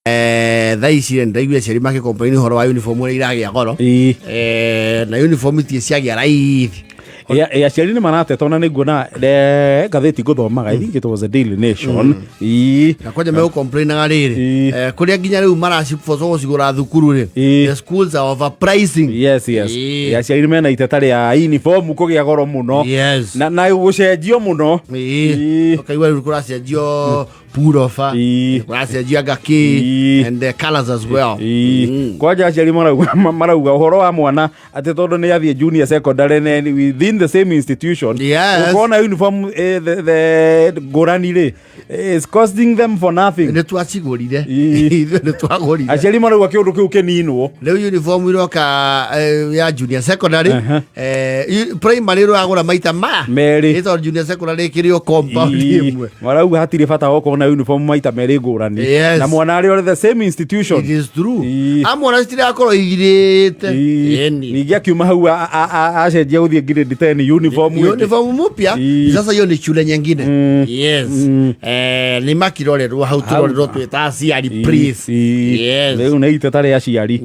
Thaa ici rĩ, ndaigua aciari makĩ ũhoro wa uniform ũrĩa iragĩa goro. Na uniform itirĩ ciagĩa raithi. Ĩ, aciari nĩ marateta, ona nĩ nguona ngathĩti ngũthomaga, I think it was a Daily Nation. Na kwanja megũcomplainaga rĩrĩ, kũrĩa nginya rĩu maracibocwo gũcigũra thukuru rĩ, the schools are overpricing. Ĩ, aciari mena iteta rĩa uniform kũgĩa goro mũno na gũcenjio mũno. Ũkaigua rĩu kũracenjio puroba, kũracenjio anga kĩ, and the colors as well. Kwanja aciari marauga ũhoro wa mwana atĩ tondũ nĩ athiĩ junior secondary ne within the same institution, ũkona uniform the ngũrani rĩ is costing them for nothing. Nĩ twacigũrire. Ithuĩ nĩ twagũrire. Aciari marauga kĩũndũ kĩu kĩninwo. Rĩu uniform iroka ya junior secondary, primary ũragũra maita maya merĩ. Ĩ tondũ junior secondary ĩkĩrĩ o compound ĩmwe. Marauga hatirĩ bata wa gũkorwo na uniform maita merĩ ngũrani na mwana arĩ o the same institution. It is true. Amwana citirakorwo ithirĩte. Ĩni. Ningĩ akiuma hau acenjia gũthiĩ grade 10, uniform ĩngĩ. Uniform mpya. Sasa hiyo ni shule nyingine. Yes. Nĩ makirorerwo hau, tũrorerwo twĩ ta aciari, please. Yes. Rĩu nĩ iteta rĩa aciari.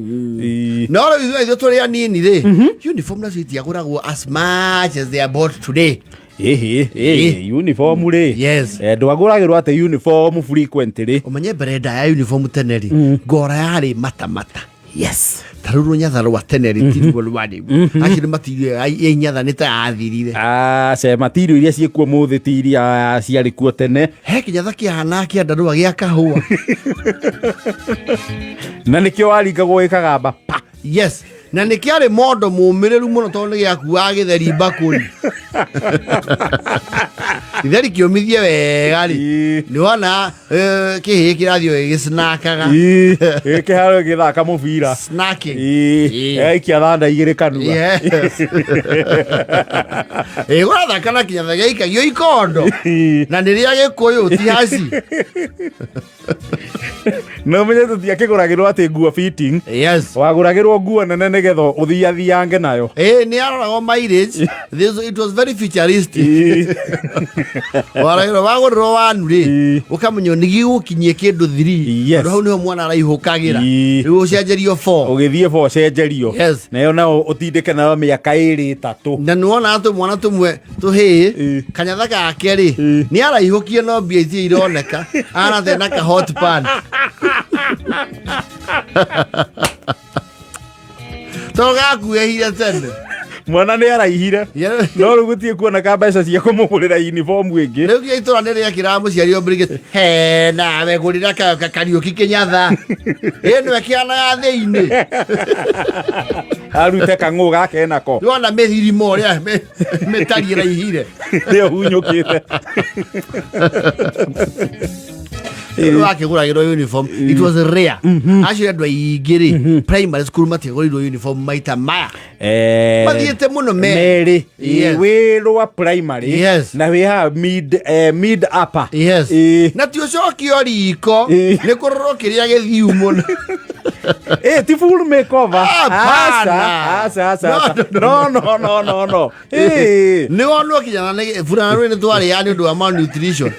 No rĩu ithuĩ tũrĩ anini rĩ, uniform nacio itiagũragwo as much as they are bought today. Ĩhĩ ĩ uniform rĩ, ndwagũragĩrwo atĩ uniform frequently. Ũmenye mbere ndaya uniform tene rĩ, ngora yarĩ matamata. Ta rĩu rũnyatha rwa tene rĩ, tiruo rwa rĩu. Acio nĩ matirio ya inyatha nĩ ta yathirire. Aca, matirio iria ciĩkuo mũthĩ ti iria ciarĩ kuo tene. He kĩnyatha kĩahana kĩandarũa gĩa kahũa. Na nĩkĩo waringagwo ĩkagamba pa. Yes, na nĩ kĩarĩ mondo mũmĩrĩru mũno tondũ nĩ gĩakuaga gĩtheri mbakũri, gĩtheri kĩũmithie wega rĩ. Nĩ wona kĩhĩĩ kĩrathiĩ gĩgĩcnakaga. Kĩharo gĩthaka mũbira. Snacking. Aikia thanda igĩrĩ kanua. Yes. Ĩ ũrathaka na kinyatha gĩaikagio ikondo na nĩ rĩa Gĩkũyũ, ti haci. Na ũmenye tũtiakĩgũragĩrwo atĩ nguo fitting. Wagũragĩrwo nguo nene nĩgetha ũthiathiange nayo. Ĩ nĩ aroragwo mileage. It was very futuristic. Waragĩrwo wagũrĩrwo wanu rĩ, ũkamenya nĩ gĩgũkinyie kĩndũ 3. Tondũ hau nĩho mwana araihũkagĩra. Rĩu ũcenjerio 4. Ũgĩthiĩ bo ũcenjerio. Nayo nao ũtindĩke nayo mĩaka ĩrĩ ĩtatũ. Na nĩ wona tũmwana tũmwe tũhĩĩ, kanyatha gake rĩ, nĩ araihũkie no mbia icio ironeka arathe na ka hot pan to gakuĩhire tene. Mwana nĩ araihire no rĩu gũtirĩ kuoneka mbeca cia kũmũgũrĩra uniform ĩngĩ. Rĩu nginya itũra nĩ rĩekĩraga mũciari obligate, he nawe gũrĩra Kariũki kĩnyatha ĩno ĩkĩana ya thĩinĩ. Arute kang'ũ gake nako. Nĩwona mĩthirimo ũrĩa mĩtariĩ raihire. Nĩyo hunyũkĩte. Wakĩgũragĩrwo uniform, it was rare. Acio andũ aingĩ rĩ, primary school matiagũrĩirwo uniform maita maya. Mathiĩte mũno merĩ. Wĩ rwa primary na wĩ haha mid upper. Na ti ũcokio riko nĩ kũrorwo kĩrĩa gĩthiu mũno. Ti full makeover. Hapana. Aca, aca, aca. No, no, no, no, no. Nĩ wonwo kinya na burana rwĩ nĩ twarĩaga nĩ ũndũ wa malnutrition.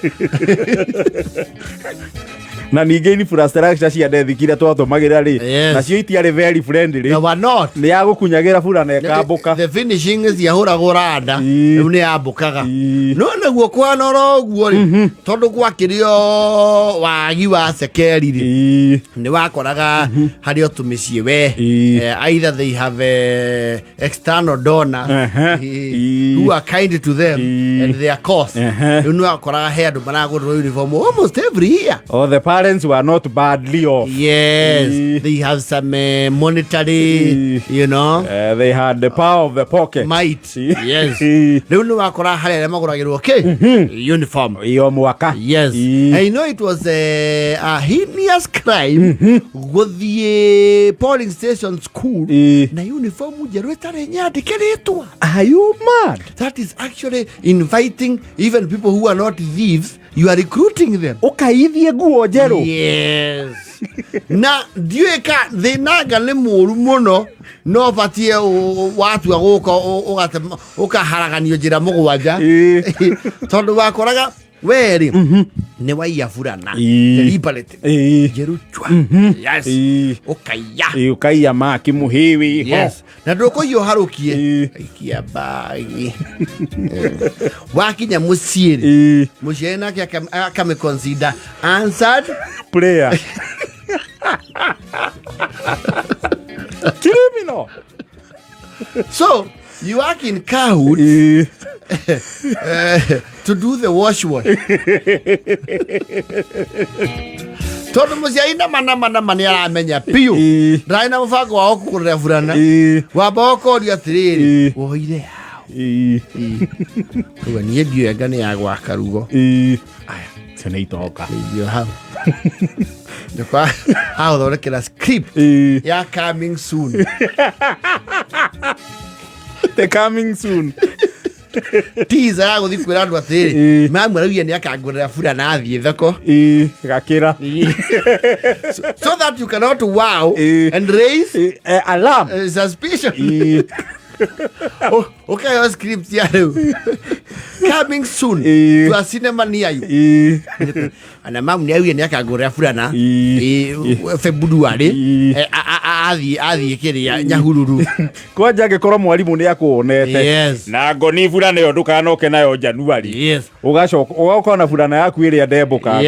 Na ningĩ infrastructure cia ndethi iria twatũmagĩra rĩ, nacio itiarĩ very friendly. They were not. Nĩ yagũkunyagĩra burana ĩkambũka. The finishing ciahũragwo randa, rĩu nĩ yambũkaga. No naguo kwana oro ũguo rĩ, tondũ gwakĩrĩ o wagi wa cekeri rĩ, nĩ wakoraga harĩ o tũmĩciĩ we, either they have external donors who are kind to them and their cause. Rĩu nĩ wakoraga he andũ maragũrĩrwo uniform almost every year. Oh, the parents were not badly off. Yes, they have some monetary, They had the power of the pocket. Might. Yes. Rĩu nĩ wakora harĩ arĩa magũragĩrwo kĩ uniform iyo mwaka. Yes. I know it was a heinous crime gũthiĩ polling station school na uniform njerũ ĩtarĩ nyandĩke rĩtwa. Are you mad? That is actually inviting even people who are not thieves. You are recruiting them. Ũkaithie nguo njerũ. Yes, na ndiũĩ ka thĩnanga nĩ mũru mũno, no batie watua gũka ũkaharaganio njĩra mũgwanja, tondũ wakoraga We rĩ, nĩ waiya burana. Deliberately. Njerũ chwa. Yes. Ũkaiya. Ũkaiya maki mũhĩwi. Yes. Na ndũkũiya ũharũkie. Aikia bagi. Wakinya mũciĩ rĩ, mũciari nake akamĩconsider answered Prayer. Criminal. So you work in cahoots to do the wash wash, tondũ mũciari nama nama nama nĩ aramenya biũ ndarĩ na mũbango wa gũkũgũrĩra burana. Wamba ũkorio atĩrĩrĩ, woire yaũ? Ũguo niĩ ndiũĩ anga nĩ ya gwaka rugo. Aya. Cio nĩ itoka. Irio hau nyũkwa agũthondekera script ya coming soon. The coming soon. Teaser ya gũthiĩ kwĩra andũ atĩrĩrĩ, mamu araugire nĩ akangũrĩra burana athiĩ thoko. Gakĩra. So that you cannot wow and raise alarm. Suspicion. Ũkaheo script ya rĩu coming soon to a cinema near you. Ana mamu nĩ augire nĩ akangũrĩra burana February. Athiĩ kĩrĩa Nyahururu. Kwanja angĩkorwo mwarimũ nĩ akuonete na ngoni burana ĩyo ndũkanoke nayo Januari. Ũgacoka ũgoka na burana yaku ĩrĩa ndembũka.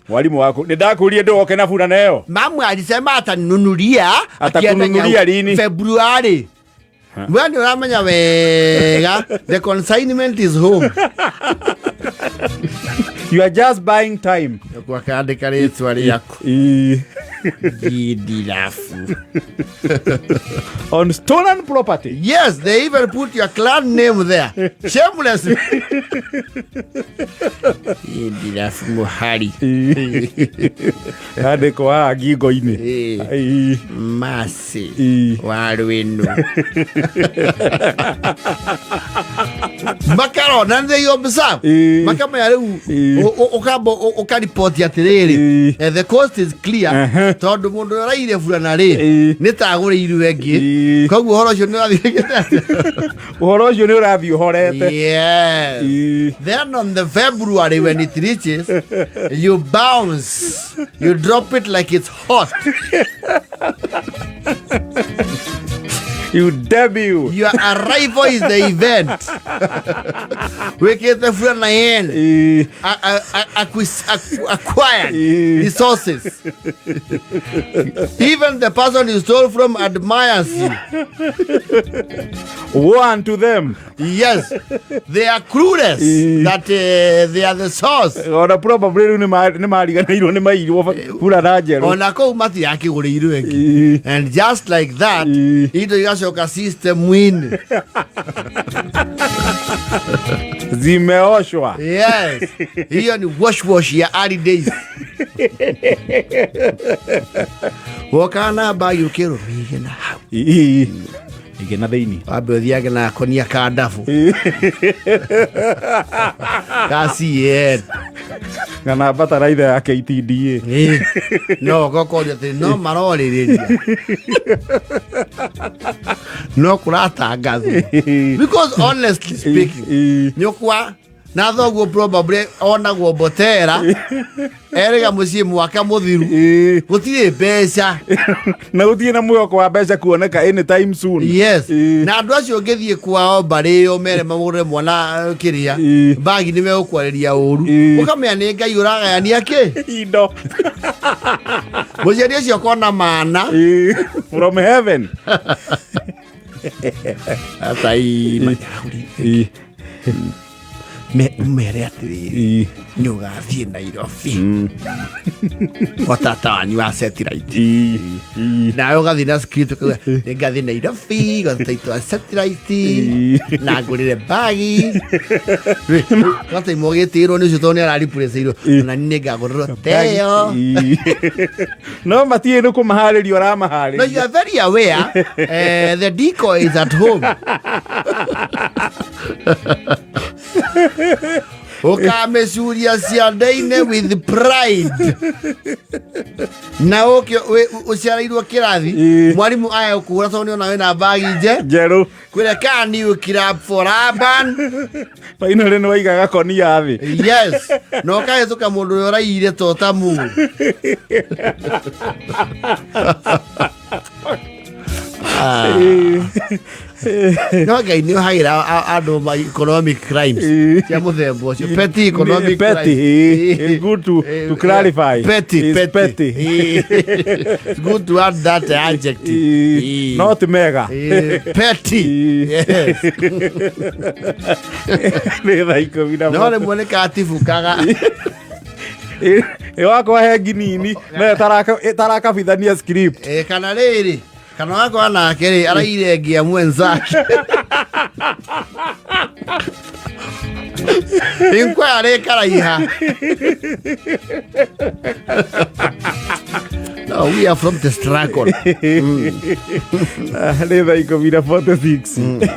Mwarimũ waku nĩ ndakũrie ndũgoke na burana ĩyo. Mamu alisema ataninunulia akienda Atakununulia lini? February. We nĩ ũramenya wega the consignment is home. You are just buying time. Kwakandĩka rĩtwa rĩaku. Gidirafu. On stolen property. Yes, they even put your clan name there. Shameless. Gidirafu Muhari. Andĩkwo haha ngingo-inĩ. Masi wa rwĩnu makarona they observe. Makamenya rĩu ũkamba ũkaripoti atĩrĩrĩ, the coast is clear, tondũ mũndũ ũrĩa ũraire burana rĩ, nĩ ta agũrĩirwo ĩngĩ. Koguo ũhoro ũcio nĩ ũrathiĩ. Ũhoro ũcio nĩ ũrathiĩ ũhorete. Yes. Then on the February when it reaches, you bounce. You drop it like it's hot. You debut. Your arrival is the event. Wĩkĩte burana yene. Acquired resources. Even the person you stole from admires you. Woe unto them. Yes, they are clueless that they are the source. Ona probably rĩu nĩ mariganĩirwo nĩ mairwo burana njerũ. Ona kũu matirakĩgũrĩirwo ĩngĩ. And just like that, indo igacoka system-inĩ. Zimeoshwa. Yes, hiyo ni wash wash ya early days. Wokaga na mbagi ũkĩrwo mĩige na hau. Ige na thĩinĩ. Wambe ũthiage na konia ka ndabu ka CN. Kana bataraitha ya KTDA. No ũgokoria atĩ no marorĩrĩria no kũratangathwo, because honestly speaking, nyũkwa na thoguo probably onagwo mbotera erĩga mũciĩ mwaka mũthiru gũtirĩ mbeca. Na gũtirĩ na mwĩhoko wa mbeca kuoneka anytime soon. Yes. Na andũ acio ũngĩthiĩ kwao mbarĩ mere magũrĩre mwana kĩrĩa bagi nĩ megũkwarĩria ũru. Ũkamenya nĩ Ngai ũragayania kĩ indo. Mũciari ũcio akona mana From heaven. Atai mere atĩrĩrĩ, nĩ ũgathiĩ Nairobi kwa tata wanyu wa satellite. Nawe ũgathiĩ na script ũkauga nĩ ngathiĩ Nairobi gwa tata wa satellite na ngũrĩre bagi gataimwo gĩtĩrwo nĩ ũcio tondũ nĩ araripurĩcĩirwo ona nĩ ngagũrĩrwo teyo. No matirĩ nĩ kũmaharĩria No, you ũramaharĩria. are very aware the decoy is at home. Ũkamĩcuria ciande-inĩ with pride na ũke ũciarĩirwo kĩrathi. Ĩĩ. Mwarimũ aya ũkũhũra tondũ nĩona wĩna mbagi nje Njerũ. Kwĩra can you clap for urban? Finally nĩ waiga gakonia thĩ. Yes, na ũkahĩtũka mũndũ ũrĩa ũraiyire tota mu. Ah. No Ngai nĩ ũhagĩra andũ economic crimes Ĩĩ. cia mũthemba ũcio, petty economic Petty, crimes. ĩĩ. It's good to clarify. Petty. It's Petty. petty. Ĩĩ. It's good to add that adjective. Ĩĩ. Ĩĩ. Not mega. Ĩĩ, petty. Ĩĩ. Yes. Nĩ thaa 10 na No rĩmwe nĩ katibukaga. Ĩ wakwa he nginini no ĩtarakabithania script. Ĩ, kana rĩrĩ, kana wakwa nake rĩ araire ngia mwenzake inkwaya rĩ karaiha. No, we are from the struggle. Nĩ thaa 10 na 46.